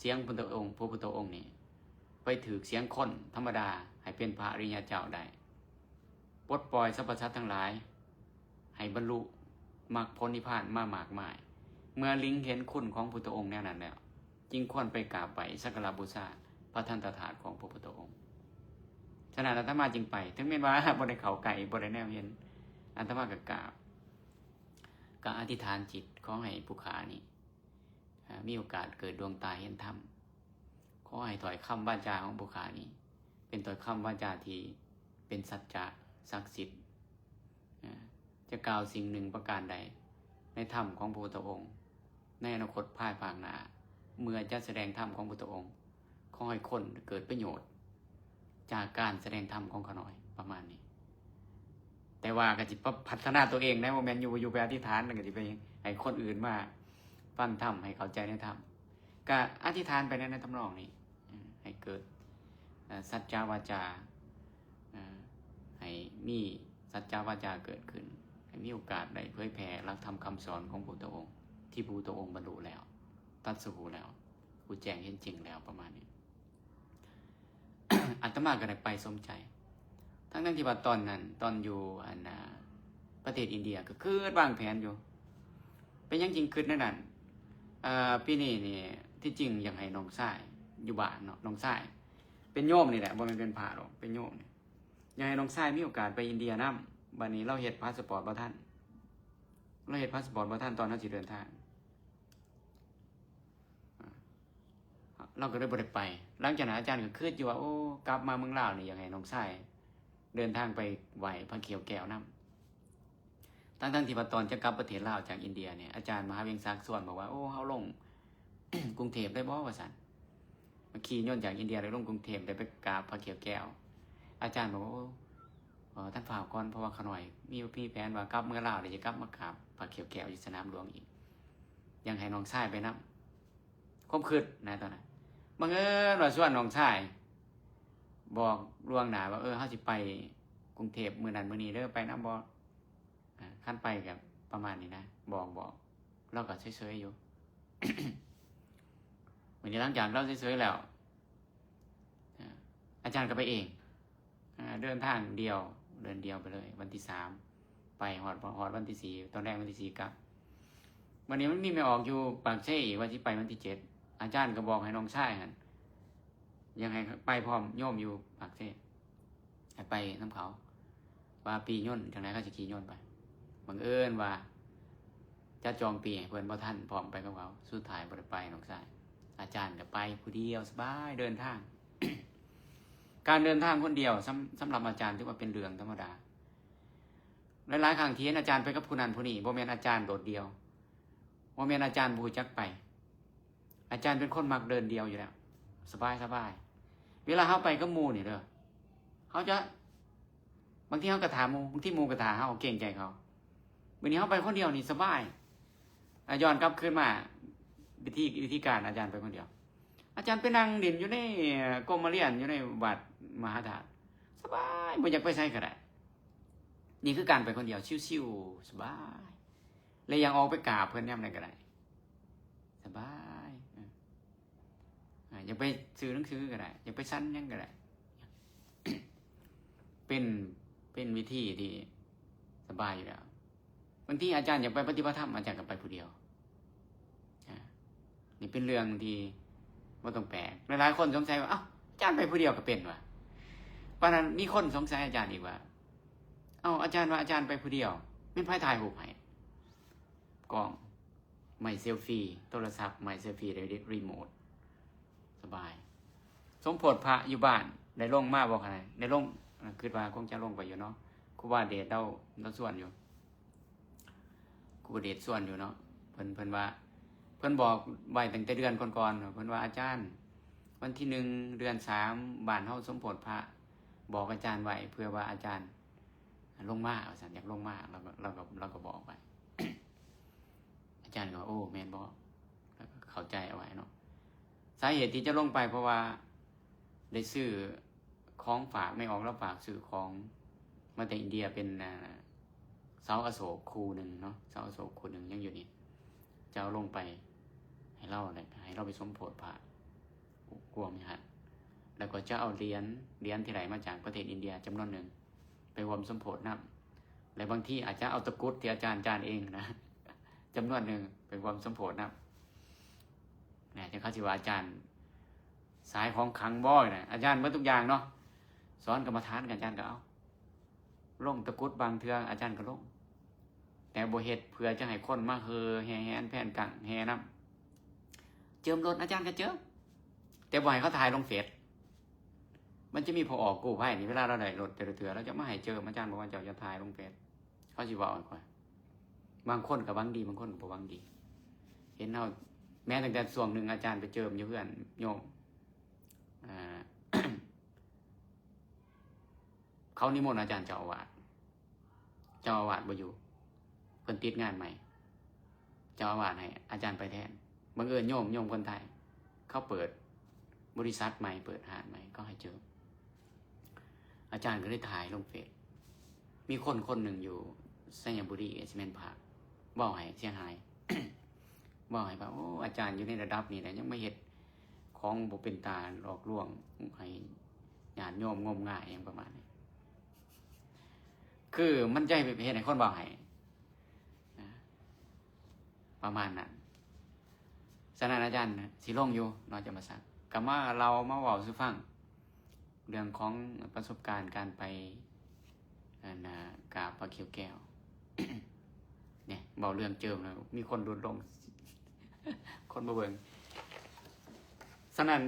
ສຽງພະພຸດທະອົງ ພະພຸດທະອົງນີ້ ໄປຖືກສຽງຄົນທຳມະດາ ໃຫ້ເປັນພະອະລິຍະເຈົ້າໄດ້ ປົດປ່ອຍສັບພະສັດທັງຫຼາຍ ໃຫ້ບັນລຸມັກຜົນນິບພານມາມາກມາຍ. ເມື່ອລິງເຫັນຄຸນຂອງພຸດທະອົງແນວນັ້ນແລ້ວ ຈຶ່ງຄວນໄປກາບໄຫວ້ສັກກາລະບູຊາພະທັນຕະທາດຂອງພະພຸດທະອົງ. ສະນັ້ນອາດຕະມາຈຶ່ງໄປ, ເຖິງແມ່ນວ່າບໍ່ໄດ້ເຂົ້າໃກ້, ບໍ່ໄດ້ແນມເຫັນ, ອາດຕະມາກໍກາບ, ກໍອະທິຖານຈິດ ຂໍໃຫ້ຜູ້ຂ້ານີ້ ອາ ມີໂອກາດເກີດດວງຕາເຫັນທຳ, ຂໍໃຫ້ຖ້ອຍຄຳວາຈາຂອງຜູ້ຂ້ານີ້ ເປັນຖ້ອຍຄຳວາຈາທີ່ເປັນສັດຈະສັກສິດ, ອາ ຈະກ່າວສິ່ງໜຶ່ງປະການໃດໃນທຳຂອງພະພຸດທະອົງ ໃນອະນາຄົດພາຍພາກໜ້າ ເມື່ອຈະສະແດງທຳຂອງພຸດທະອົງ ຂໍໃຫ້ຄົນເກີດປະໂຫຍດຈາກການສະແດງທຳຂອງຂ້ານ້ອຍ ປະມານນີ້. ແຕ່ວ່າກໍຊິປະພັດທະນາຕົວເອງນະ, ບໍ່ແມ່ນຢູ່ ຢູ່ໄປອະທິຖານ ແລ້ວກໍຊິໄປໃຫ້ຄົນອື່ນມາຟັງທຳ ໃຫ້ເຂົ້າໃຈໃນທຳ. ກະອະທິຖານໄປໃນ ໃນທຳນອງນີ້ ໃຫ້ເກີດ ເອີ ສັດຈະວາຈາ ເອີ ໃຫ້ມີສັດຈະວາຈາເກີດຂຶ້ນ, ໃຫ້ມີໂອກາດໄດ້ເຜີຍແຜ່ຫຼັກທຳຄຳສອນຂອງພະພຸດທະອົງ ທີ່ພະພຸດທະອົງບັນລຸແລ້ວ, ຕັດສະຮູ້ແລ້ວ, ຮູ້ແຈ້ງເຫັນຈິງແລ້ວ, ປະມານນີ້. ອາດຕະມາກໍໄດ້ໄປສົມໃຈ. ທັງໆທີ່ວ່າຕອນນັ້ນ ຕອນຢູ່ອັນ ອ່າ ປະເທດອິນເດຍ ກໍຄິດວາງແຜນຢູ່. ເປັນຫຍັງຈຶ່ງຄິດແນວນັ້ນ? ເອີ ປີນີ້ນີ້ ທີ່ຈິງຢາກໃຫ້ນ້ອງຊາຍຢູ່ບ້ານເນາະ, ນ້ອງຊາຍເປັນໂຍມນີ້ແຫຼະ, ບໍ່ແມ່ນເປັນພະດອກ, ເປັນໂຍມນີ້. ຢາກໃຫ້ນ້ອງຊາຍມີໂອກາດໄປອິນເດຍນຳ. ບັດນີ້ລາວເຮັດພາສະປອດບໍ່ທັນ, ລາວເຮັດພາສະປອດບໍ່ທັນຕອນເຮົາຊິເດີນທາງ. ລາວກໍເລີຍບໍ່ໄດ້ໄປ. ຫຼັງຈາກນັ້ນອາຈານກໍຄິດຢູ່ວ່າ ໂອ້ ກັບມາເມືອງລາວນີ້ ຢາກໃຫ້ນ້ອງຊາຍເດີນທາງໄປໄຫວ້ພະຂຽວແກ້ວນຳ. ທັງໆທີ່ວ່າຕອນຈະກັບປະເທດລາວຈາກອິນເດຍນີ້ ອາຈານມະຫາວຽງສັກຊວນບອກວ່າ ໂອ້ ເຮົາລົງກຸງເທບໄດ້ບໍ່ ວ່າຊັ້ນ. ມາຂີ່ຍົນຈາກອິນເດຍໄດ້ລົງກຸງເທບ ໄດ້ໄປກາບພະຂຽວແກ້ວ. ອາຈານບອກວ່າ ໂອ້ ເອີ ທ່ານຟ້າວກ່ອນ ເພາະວ່າຂ້ານ້ອຍມີ ມີແຜນວ່າກັບເມືອລາວ ແລ້ວຈະກັບມາກາບພະຂຽວແກ້ວຢູ່ສະໜາມຫຼວງອີກ. ຢາກໃຫ້ນ້ອງຊາຍໄປນຳ. ຄວາມຄິດນະຕອນນັ້ນ ບັງເອີນວ່າຊວນນ້ອງຊາຍ ບອກລ່ວງໜ້າວ່າ ເອີ ເຮົາຊິໄປກຸງເທບມື້ນັ້ນມື້ນີ້ເດີ ໄປນຳບໍ່? ອາ ຄັນໄປກໍປະມານນີ້ນະ ບອກ ບອກ ລາວກໍເຊີຍໆຢູ່. ມື້ນີ້ຫຼັງຈາກລາວເຊີຍໆແລ້ວ ອາ ອາຈານກໍໄປເອງ ອາ ເດີນທາງດຽວ ເດີນດຽວໄປເລີຍ ວັນທີສາມ ໄປຮອດ ຮອດວັນທີສີ່ ຕອນແລງວັນທີສີ່ກັບ. ບັດນີ້ມັນມີແມ່ອອກຢູ່ປາກເຊອີກ ວ່າຊິໄປວັນທີເຈັດ ອາຈານກໍບອກໃຫ້ນ້ອງຊາຍຫັ້ນ ຢາກໃຫ້ໄປພ້ອມໂຍມຢູ່ປາກເຊ ໃຫ້ໄປນຳເຂົາ ວ່າປີ້ຍົນ ຈັ່ງໃດເຂົາຊິຂີ່ຍົນໄປ. ບັງເອີນວ່າຈະຈອງປີ້ໃຫ້ເພິ່ນບໍ່ທັນພ້ອມໄປກັບເຂົາ ສຸດທ້າຍບໍ່ໄດ້ໄປນ້ອງຊາຍ. ອາຈານກໍໄປຜູ້ດຽວສະບາຍເດີນທາງ. ການເດີນທາງຄົນດຽວ ສຳ ສຳລັບອາຈານຖືວ່າເປັນເລື່ອງທຳມະດາ. ຫຼາຍໆຄັ້ງທີ່ເຫັນອາຈານໄປກັບຜູ້ນັ້ນຜູ້ນີ້ ບໍ່ແມ່ນອາຈານໂດດດ່ຽວ ບໍ່ແມ່ນອາຈານບໍ່ຮູ້ຈັກໄປ. ອາຈານເປັນຄົນມັກເດີນດຽວຢູ່ແລ້ວ ສະບາຍໆ. ເວລາເຮົາໄປກັບໝູ່ນີ້ເດີ ເຮົາຈະ ບາງທີເຮົາກໍຖ້າໝູ່ ບາງທີໝູ່ກໍຖ້າເຮົາ ເກງໃຈເຂົາ. ບັດນີ້ເຮົາໄປຄົນດຽວນີ້ສະບາຍ. ອາ ຍ້ອນກັບຄືນມາ ວິທີ ວິທີການອາຈານໄປຄົນດຽວ ອາຈານໄປນັ່ງຫຼິ້ນຢູ່ໃນ ກົມມະລຽນ ຢູ່ໃນວັດມະຫາທາດ ສະບາຍ ບໍ່ຢາກໄປໃສກໍໄດ້. ນີ້ຄືການໄປຄົນດຽວ ຊິວໆ ສະບາຍ ແລະ ຢາກອອກໄປກາບເພິ່ນຍາມໃດກໍໄດ້ ສະບາຍ. ອາ ຢາກໄປຊື້ໜັງສືກໍໄດ້ ຢາກໄປສັນຫຍັງກໍໄດ້ ເປັນ ເປັນວິທີທີ່ສະບາຍຢູ່ແລ້ວ. ບາງທີອາຈານຢາກໄປປະຕິບັດທຳ ອາຈານກໍໄປຜູ້ດຽວ. ອາ ນີ້ເປັນເລື່ອງທີ່ບໍ່ຕ້ອງແປກ. ຫຼາຍໆຄົນສົງໄສວ່າ ເອົ້າ ອາຈານໄປຜູ້ດຽວກໍເປັນຫວາ? ປານນັ້ນມີຄົນສົງໄສອາຈານອີກວ່າ ເອົ້າ ອາຈານວ່າອາຈານໄປຜູ້ດຽວ ແມ່ນໃຜຖ່າຍຮູບໃຫ້? ກ້ອງ ໄມ້ເຊລຟີ ໂທລະສັບ ໄມ້ເຊລຟີໄດ້ຣີໂມດ ສະບາຍ. ສົມໂພດພະຢູ່ບ້ານ ໄດ້ລົງມາບໍ່ຄະ? ໄດ້ລົງ ຄິດວ່າຄົງຈະລົງໄປຢູ່ເນາະ. ຄູບາເດດລາວ ລາວຊວນຢູ່ ຄູບາເດດຊວນຢູ່ເນາະ. ເພິ່ນ ເພິ່ນວ່າ ເພິ່ນບອກໄວ້ຕັ້ງແຕ່ເດືອນກ່ອນໆ ເພິ່ນວ່າ ອາຈານ ວັນທີໜຶ່ງ ເດືອນສາມ ບ້ານເຮົາສົມໂພດພະ ບອກອາຈານໄວ້ ເພື່ອວ່າອາຈານ ລົງມາວ່າຊັ້ນ ຢາກລົງມາ ລາວກໍ ລາວກໍ ລາວກໍບອກໄປ. ອາຈານກໍວ່າ ໂອ້ ແມ່ນບໍ່? ລາວກໍເຂົ້າໃຈເອົາໄວ້ເນາະ. ສາເຫດທີ່ຈະລົງໄປ ເພາະວ່າໄດ້ຊື້ຂອງຝາກ ແມ່ອອກລາວຝາກຊື້ຂອງມາແຕ່ອິນເດຍ ເປັນ ອາ ເສົາອະໂສກຄູ່ໜຶ່ງເນາະ ເສົາອະໂສກຄູ່ໜຶ່ງຍັງຢູ່ນີ້ ຈະເອົາລົງໄປໃຫ້ລາວ ໃຫ້ລາວໄປສົມໂພດພະ ກວມໃຫ້ຫັ້ນ ແລ້ວກໍຈະເອົາຫຼຽນ ຫຼຽນທີ່ໄດ້ມາຈາກປະເທດອິນເດຍຈຳນວນໜຶ່ງໄປຮ່ວມສົມໂພດນຳ ແລະ ບາງທີອາດຈະເອົາຕະກຸດທີ່ອາຈານຈານເອງນະ ຈຳນວນໜຶ່ງໄປຮ່ວມສົມໂພດນຳນະ. ຈັ່ງເຂົາຊິວ່າອາຈານສາຍຂອງຂລັງບໍ່ນະ ອາຈານເບິດທຸກຢ່າງເນາະ ສອນກຳມະຖານ ອາຈານກໍເອົາ ລົງຕະກຸດບາງເທື່ອອາຈານກໍລົງ ແຕ່ບໍ່ເຮັດເພື່ອຈະໃຫ້ຄົນມາເຫີແຫ່ແຫນແຜ່ນກັງແຫ່ນຳ. ເຈີມລົດອາຈານກໍເຈີມ ແຕ່ບໍ່ໃຫ້ເຂົາຖ່າຍລົງເຟສ. ມັນຈະມີພໍ່ອອກກູ້ໄພນີ້ ເວລາລາວໄດ້ລົດແຕ່ລະເທື່ອ ລາວຈະມາໃຫ້ເຈີມ ອາຈານບອກວ່າເຈົ້າຢ່າຖ່າຍລົງເຟສ ເຂົາຊິເວົ້າໃຫ້ຂ້ອຍ. ບາງຄົນກໍຫວັງດີ ບາງຄົນກໍບໍ່ຫວັງດີ. ເຫັນເຮົາ ແມ້ຕັ້ງແຕ່ຊ່ວງໜຶ່ງອາຈານໄປເຈີມຢູ່ເຮືອນໂຍມ ອ່າ ເຂົານິມົນອາຈານເຈົ້າອາວາດ ເຈົ້າອາວາດບໍ່ຢູ່ ເພິ່ນຕິດງານໃໝ່ ເຈົ້າອາວາດໃຫ້ອາຈານໄປແທນ. ບັງເອີນໂຍມ ໂຍມຄົນໄທ ເຂົາເປີດບໍລິສັດໃໝ່ ເປີດຮ້ານໃໝ່ ເຂົາໃຫ້ເຈີມ. ອາຈານກໍເລີຍຖ່າຍລົງເຟສ. ມີຄົນຄົນໜຶ່ງຢູ່ໄຊຍະບູລີ ຊິແມ່ນພະ ເວົ້າໃຫ້ເສຍຫາຍ ເວົ້າໃຫ້ວ່າ ໂອ້ ອາຈານຢູ່ໃນລະດັບນີ້ແຫຼະ ຍັງມາເຮັດຂອງບໍ່ເປັນຕາຫຼອກລວງໃຫ້ຍາດໂຍມງົມງາຍ ຫຍັງປະມານນີ້. ຄືມັນຈະເຮັດໃຫ້ຄົນເວົ້າໃຫ້ ນະ ປະມານນັ້ນ. ສະນັ້ນອາຈານຊິລົງຢູ່ເນາະ ຈຳປາສັກ ກໍມາເລົ່າມາເວົ້າສູ່ຟັງ ເລື່ອງຂອງປະສົບການການໄປ ອັນນ່າ ກາບພະຂຽວແກ້ວ ນີ້ ເວົ້າເລື່ອງເຈີມແລ້ວ ມີຄົນຫຼຸດລົງ ຄົນບໍ່ເບິ່ງ. ສະນັ້ນ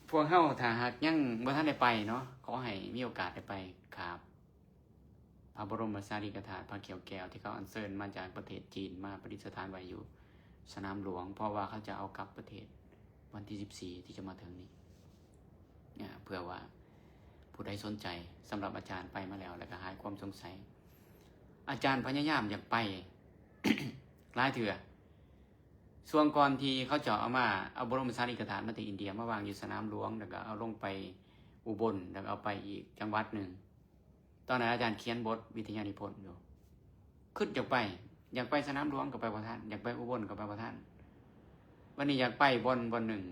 ພວກເຮົາຖ້າຫາກຍັງບໍ່ທັນໄດ້ໄປເນາະ ຂໍໃຫ້ມີໂອກາດໄດ້ໄປກາບ ພະບໍລົມສາລີລິກະທາດພະຂຽວແກ້ວ ທີ່ເຂົາອັນເຊີນມາຈາກປະເທດຈີນ ມາປະດິດສະຖານໄວ້ຢູ່ສະໜາມຫຼວງ ເພາະວ່າເຂົາຈະເອົາກັບປະເທດວັນທີສິບສີ່ ທີ່ຈະມາເຖິງນີ້ ເພື່ອວ່າຜູ້ໃດສົນໃຈ ສຳລັບອາຈານໄປມາແລ້ວ ແລ້ວກໍຫາຍຄວາມສົງໄສ. ອາຈານພະຍາຍາມຢາກໄປຫຼາຍເທື່ອ ຊ່ວງກ່ອນທີ່ເຂົາເຈົ້າເອົາມາ ເອົາບໍລົມສາລີລິກະທາດມາແຕ່ອິນເດຍ ມາວາງຢູ່ສະໜາມຫຼວງ ແລ້ວກໍເອົາລົງໄປ ອຸບົນ ແລ້ວກໍເອົາໄປອີກຈັງຫວັດໜຶ່ງ. ຕອນນັ້ນອາຈານຂຽນບົດວິທະຍານິພົນຢູ່ ຄຶດຢາກໄປ ຢາກໄປສະໜາມຫຼວງກໍໄປບໍ່ທັນ ຢາກໄປອຸບົນກໍໄປບໍ່ທັນ. ບັດນີ້ຢາກໄປບ່ອນ ບ່ອນໜຶ່ງ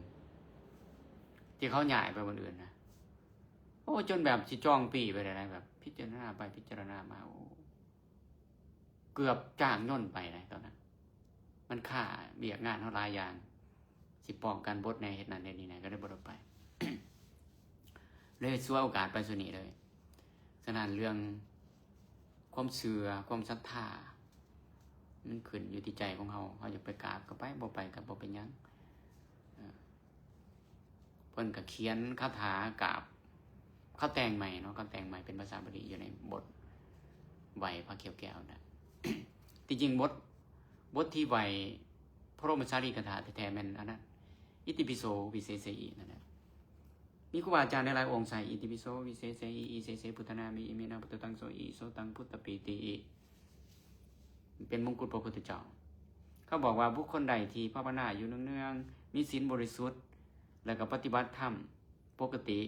ທີ່ເຂົາຍ້າຍໄປບ່ອນອື່ນນະ ໂອ້ ຈົນແບບຊິຈອງປີ້ໄປໄດ້ນະ ແບບພິຈາລະນາໄປພິຈາລະນາມາ ໂອ້ ເກືອບຈ້າງຍົນໄປນະຕອນນັ້ນ. ມັນຄາວຽກງານເຮົາຫຼາຍຢ່າງ ຊິປ້ອງກັນບົດແດ່ ເຮັດນັ້ນເຮັດນີ້ແດ່ ກໍເລີຍບໍ່ໄດ້ໄປ ເລີຍສວຍໂອກາດໄປຊຸນີ້ເລີຍ. ສະນັ້ນເລື່ອງຄວາມເຊື່ອ ຄວາມສັດທາ ມັນຂຶ້ນຢູ່ທີ່ໃຈຂອງເຮົາ ເຮົາຢາກໄປກາບກໍໄປ ບໍ່ໄປກໍບໍ່ເປັນຫຍັງ. ເອີ ເພິ່ນກໍຂຽນຄາຖາກາບ ເຂົາແຕ່ງໃໝ່ເນາະ ເຂົາແຕ່ງໃໝ່ເປັນພາສາບາລີຢູ່ໃນບົດໄຫວ້ພະຂຽວແກ້ວນະ. ທີ່ຈິງບົດ ບົດທີ່ໄຫວ້ພະບໍລົມສາລີລິກະທາດແທ້ໆແມ່ນອັນນັ້ນ ອິຕິປິໂສວິເສເສອິ ນັ້ນແຫຼະ. ມີຄູບາອາຈານຫຼາຍໆອົງໃສ່ ອິຕິປິໂສວິເສເສອິ ອິເສເສພຸດທະນາມິ ອິເມນະພຸດທະຕັງໂສ ອິໂສຕັງພຸດທະປີຕິອິ ເປັນມົງກຸດພະພຸດທະເຈົ້າ. ເຂົາບອກວ່າບຸກຄົນໃດທີ່ພາວະນາຢູ່ເນືອງໆ ມີສິນບໍລິສຸດ ແລ້ວກໍປະຕິບັດທຳປົກກະຕິ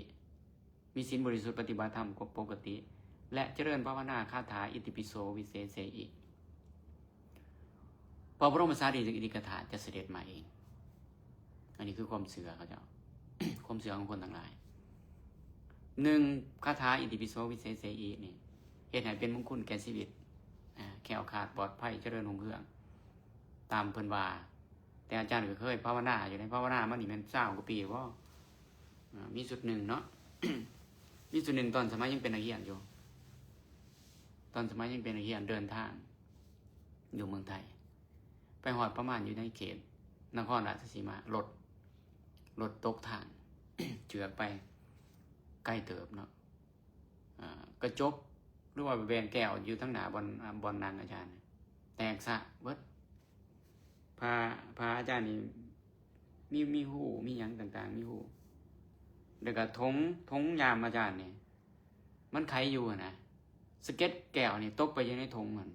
ມີສິນບໍລິສຸດ ປະຕິບັດທຳປົກກະຕິ ແລະ ຈະເລີນພາວະນາຄາຖາອິຕິປິໂສວິເສເສອິ ພະບໍລົມສາລີລິກະທາດຈະສະເດັດມາເອງ. ອັນນີ້ຄືຄວາມເຊື່ອເຂົາເຈົ້າ ຄວາມເຊື່ອຂອງຄົນທັງຫຼາຍ. ໜຶ່ງ ຄາຖາອິຕິປິໂສວິເສເສອິນີ້ ເຮັດໃຫ້ເປັນມົງຄຸນແກ່ຊີວິດ ອາ ແຄ້ວຄາດປອດໄພ ຈະເລີນຮຸ່ງເຮືອງ ຕາມເພິ່ນວ່າ. ແຕ່ອາຈານກໍເຄີຍພາວະນາຢູ່ໃນ ພາວະນາມານີ້ແມ່ນຊາວກວ່າປີບໍ່? ອາ ມີຊຸດໜຶ່ງເນາະ ມີຊຸດໜຶ່ງຕອນສະໄໝຍັງເປັນນັກຮຽນຢູ່ ຕອນສະໄໝຍັງເປັນນັກຮຽນເດີນທາງຢູ່ເມືອງໄທ ໄປຮອດປະມານຢູ່ໃນເຂດນະຄອນລາດຊະສີມາ ລົດ ລົດຕົກທາງ ເຈື່ອກໄປໄກເຕີບເນາະ ອາ ກະຈົກ ຫຼືວ່າແວ່ນແກ້ວຢູ່ທາງໜ້າບ່ອນ ອາ ບ່ອນນັ່ງອາຈານແຕກສະເບິດ. ຜ້າ ຜ້າອາຈານນີ້ມີ ມີຮູ ມີຫຍັງຕ່າງໆ ມີຮູ ແລ້ວກະຖົງ ຖົງຍາມອາຈານນີ້ ມັນໄຂຢູ່ຫັ້ນນະ ສະເກັດແກ້ວນີ້ຕົກໄປຢູ່ໃນຖົງຫັ້ນ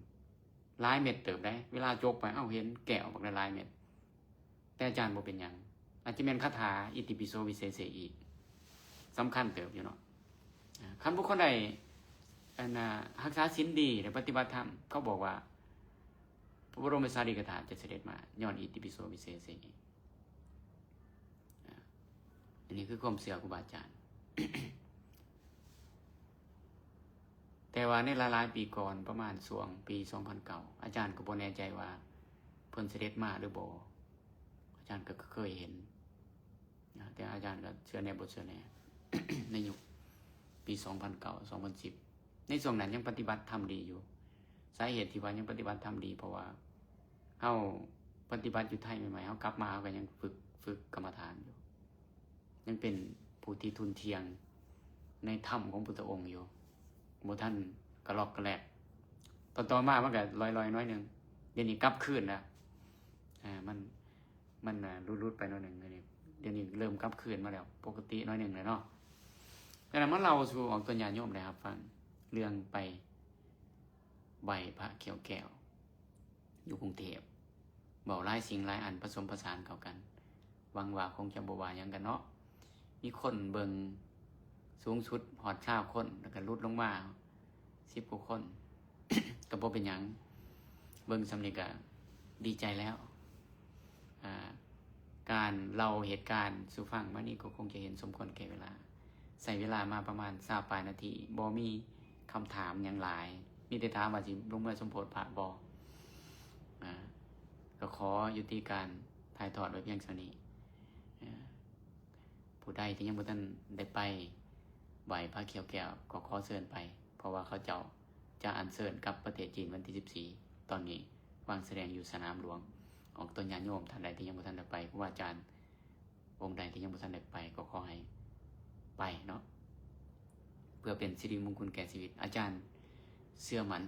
ຫຼາຍເມັດເຕີບໃດ໋. ເວລາຈົກໄປ ເອົ້າ ເຫັນແກ້ວບັກຫຼາຍໆເມັດ ແຕ່ອາຈານບໍ່ເປັນຫຍັງ. ອາດຈະແມ່ນຄາຖາອິຕິປິໂສວິເສເສອິ ສຳຄັນເຕີບຢູ່ເນາະ. ອາ ຄັນບຸກຄົນໃດ ອັນນ່າ ຮັກສາສິນດີ ແລະ ປະຕິບັດທຳ ເຂົາບອກວ່າ ພະບໍລົມສາລີລິກະທາດຈະສະເດັດມາ ຍ້ອນອິຕິປິໂສວິເສເສອິ. ອາ ອັນນີ້ຄືຄວາມເຊື່ອຄູບາອາຈານ. ແຕ່ວ່າໃນຫຼາຍໆປີກ່ອນ ປະມານຊ່ວງປີສອງພັນເກົ້າ ອາຈານກໍບໍ່ແນ່ໃຈວ່າເພິ່ນສະເດັດມາຫຼືບໍ່ ອາຈານກໍເຄີຍເຫັນນະ ແຕ່ອາຈານກໍເຊື່ອແດ່ບໍ່ເຊື່ອແດ່ ໃນຍຸກປີສອງພັນເກົ້າ ສອງພັນສິບ ໃນຊ່ວງນັ້ນຍັງປະຕິບັດທຳດີຢູ່. ສາເຫດທີ່ວ່າຍັງປະຕິບັດທຳດີ ເພາະວ່າເຮົາປະຕິບັດຢູ່ໄທໃໝ່ໆ ເຮົາກັບມາເຮົາກໍຍັງຝຶກ ຝຶກກຳມະຖານຢູ່ ຍັງເປັນຜູ້ທີ່ທຸ່ນທ່ຽງໃນທຳຂອງພຸດທະອົງຢູ່ ບໍ່ທັນກະລອກກະແລກ. ຕໍ່ໆມາມັນກໍລອຍໆໜ້ອຍໜຶ່ງ ດຽວນີ້ກັບຄືນແລ້ວ ອາ ມັນ ມັນ ອາ ຫຼຸດໆໄປໜ້ອຍໜຶ່ງ ດຽວນີ້ ດຽວນີ້ເລີ່ມກັບຄືນມາແລ້ວ ປົກກະຕິໜ້ອຍໜຶ່ງແລ້ວເນາະ. ແຕ່ນຳມາເລົ່າສູ່ອອກຕົນຍາດໂຍມໄດ້ຮັບຟັງ ເລື່ອງໄປໄຫວ້ພະຂຽວແກ້ວ ຢູ່ກຸງເທບ ເວົ້າຫຼາຍສິ່ງຫຼາຍອັນປະສົມປະສານເຂົ້າກັນ ຫວັງວ່າຄົງຈະບໍ່ວ່າຫຍັງກັນເນາະ. ມີຄົນເບິ່ງສູງສຸດຮອດຊາວຄົນ ແລ້ວກໍຫຼຸດລົງມາສິບກວ່າຄົນ ກໍບໍ່ເປັນຫຍັງ ເບິ່ງສ່ຳນີ້ກໍດີໃຈແລ້ວ. ອາ ການເລົ່າເຫດການສູ່ຟັງມານີ້ ກໍຄົງຈະເຫັນສົມຄວນແກ່ເວລາ ໃຊ້ເວລາມາປະມານຊາວປາຍນາທີ ບໍ່ມີຄຳຖາມຫຍັງຫຼາຍ ມີແຕ່ຖາມວ່າຊິລົງເມືອສົມໂພດພະບໍ່. ອາ ກໍຂໍຍຸຕິການຖ່າຍທອດໄວ້ພຽງສ່ຳນີ້. ອາ ຜູ້ໃດທີ່ຍັງບໍ່ທັນໄດ້ໄປໄຫວ້ພະຂຽວແກ້ວ ກໍຂໍເຊີນໄປ ເພາະວ່າເຂົາເຈົ້າຈະອັນເຊີນກັບປະເທດຈີນວັນທີສິບສີ່. ຕອນນີ້ວາງສະແດງຢູ່ສະໜາມຫຼວງ. ອອກຕົນຍາດໂຍມທ່ານໃດທີ່ຍັງບໍ່ທັນໄດ້ໄປ ຄູບາອາຈານ ອົງໃດທີ່ຍັງບໍ່ທັນໄດ້ໄປ ກໍຂໍໃຫ້ໄປເນາະ ເພື່ອເປັນສິລິມົງຄຸນແກ່ຊີວິດ. ອາຈານເຊື່ອໝັ້ນ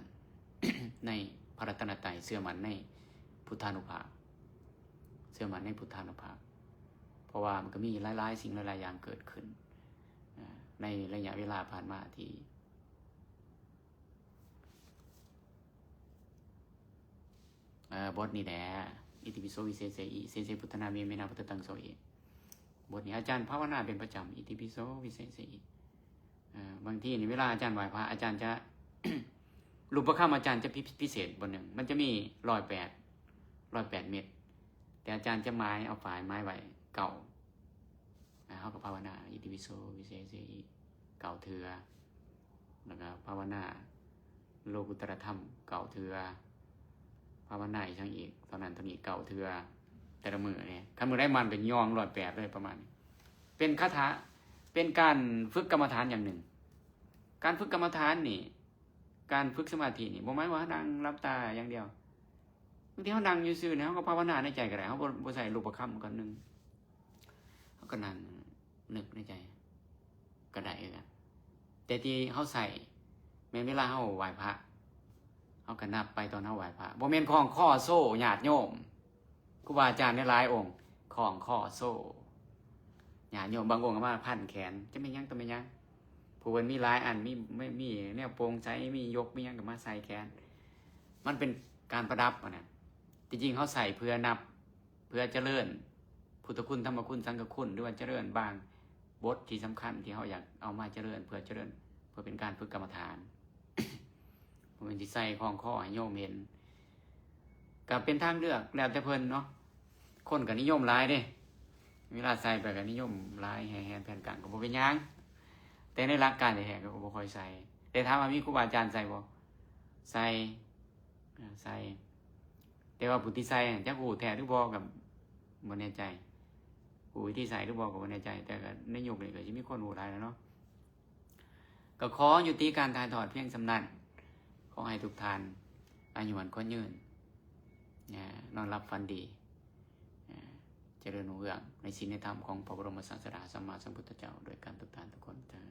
ໃນພະລັດຕະນະໄຕ, ເຊື່ອໝັ້ນໃນພຸດທານຸພາບ, ເຊື່ອໝັ້ນໃນພຸດທານຸພາບ, ເພາະວ່າມັນກໍມີຫຼາຍໆສິ່ງຫຼາຍໆຢ່າງເກີດຂຶ້ນ ອາ ໃນໄລຍະເວລາຜ່ານມາທີ່ ເອີ ບົດນີ້ແຫຼະ ອິຕິປິໂສວິເສເສອິ ເສເສພຸດທະນາມິ ເມນາພຸດທະຕັງໂສອິ. ບົດນີ້ອາຈານພາວະນາເປັນປະຈຳ ອິຕິປິໂສວິເສເສອິ. ເອີ ບາງທີນີ້ເວລາອາຈານໄຫວ້ພະ ອາຈານຈະ ຮູບປະຄຳອາຈານຈະພິ ພິເສດບ່ອນໜຶ່ງ ມັນຈະມີຮ້ອຍແປດ ຮ້ອຍແປດເມັດ ແຕ່ອາຈານຈະໝາຍເອົາຝາຍໝາຍໄວ້ເກົ້າ ອ່າ ເຮົາກໍພາວະນາ ອິຕິປິໂສ ວິເສເສຫິ ເກົ້າເທື່ອ ແລ້ວກໍພາວະນາໂລກຸດຕະລະທຳເກົ້າເທື່ອ ພາວະນາອີ່ຫຍັງອີກ ເທົ່ານັ້ນເທົ່ານີ້ເກົ້າເທື່ອ ແຕ່ລະມື້ນີ້ ຄັນມື້ໃດໝັ່ນກໍຍ່ອງຮ້ອຍແປດເລີຍ ປະມານນີ້ ເປັນຄາຖາ ເປັນການຝຶກກຳມະຖານຢ່າງໜຶ່ງ. ການຝຶກກຳມະຖານນີ້ ການຝຶກສະມາທິນີ້ ບໍ່ໝາຍວ່າເຮົານັ່ງຫຼັບຕາຢ່າງດຽວ. ບາງທີເຮົານັ່ງຢູ່ຊື່ນີ້ ເຮົາກໍພາວະນາໃນໃຈກໍໄດ້ ເຮົາບໍ່ ບໍ່ໃຊ້ຮູບປະຄຳກໍໜຶ່ງ ເຮົາກໍນັ່ງນຶກໃນໃຈກໍໄດ້ຄືກັນ. ແຕ່ທີ່ເຮົາໃຊ້ແມ່ນເວລາເຮົາໄຫວ້ພະ ເຮົາກໍນັບໄປຕອນເຮົາໄຫວ້ພະ ບໍ່ແມ່ນຄ່ອງຄໍໂຊຍາດໂຍມ. ຄູບາອາຈານຫຼາຍອົງຄ່ອງຄໍໂຊ ຍາດໂຍມບາງອົງກໍມາພັນແຂນ ຈະແມ່ນຫຍັງ ຈະແມ່ນຫຍັງ ຜູ້ເພິ່ນມີຫຼາຍອັນ ມີ ມີ ມີແນວໂປ່ງໃສ ມີຍົກ ມີຫຍັງກໍມາໃສ່ແຂນ ມັນເປັນການປະດັບຫັ້ນນະ. ທີ່ຈິງເຮົາໃຊ້ເພື່ອນັບ ເພື່ອຈະເລີນພຸດທະຄຸນ ທຳມະຄຸນ ສັງຄະຄຸນ ຫຼືວ່າຈະເລີນບາງບົດທີ່ສຳຄັນທີ່ເຮົາຢາກເອົາມາຈະເລີນ ເພື່ອຈະເລີນ ເພື່ອເປັນການຝຶກກຳມະຖານ. ບໍ່ແມ່ນຊິໃສ່ຄ່ອງຄໍໃຫ້ໂຍມເຫັນ ກໍເປັນທາງເລືອກແລ້ວແຕ່ເພິ່ນເນາະ. ຄົນກໍນິຍົມຫຼາຍເດ້ ເວລາໃສ່ໄປກໍນິຍົມຫຼາຍ ແຫ່ແຫນແຜ່ນກາງກໍບໍ່ເປັນຫຍັງ ແຕ່ໃນຫຼັກການແທ້ໆກໍບໍ່ຄ່ອຍໃສ່. ແຕ່ຖາມວ່າມີຄູບາອາຈານໃສ່ບໍ່? ໃສ່ ໃສ່ ແຕ່ວ່າຜູ້ທີ່ໃສ່ຫັ້ນຈັກຮູ້ແທ້ຫຼືບໍ່ກໍບໍ່ແນ່ໃຈ ຮູ້ວິທີໃສ່ຫຼືບໍ່ກໍບໍ່ແນ່ໃຈ ແຕ່ກໍໃນຍຸກນີ້ກໍຊິມີຄົນຮູ້ຫຼາຍແລ້ວເນາະ. ກໍຂໍຍຸຕິການຖ່າຍທອດພຽງສ່ຳນັ້ນ. ຂໍໃຫ້ທຸກທ່ານອາຍຸໝັ້ນຂວັນຍືນ, ນອນຫຼັບຝັນດີ, ຈະເລີນຮຸ່ງເຮືອງໃນສິນໃນທຳຂອງພະບໍລົມສາສະດາສຳມາສຳພຸດທະເຈົ້າ ດ້ວຍກັນທຸກທ່ານທຸກຄົນເທີ້ນ.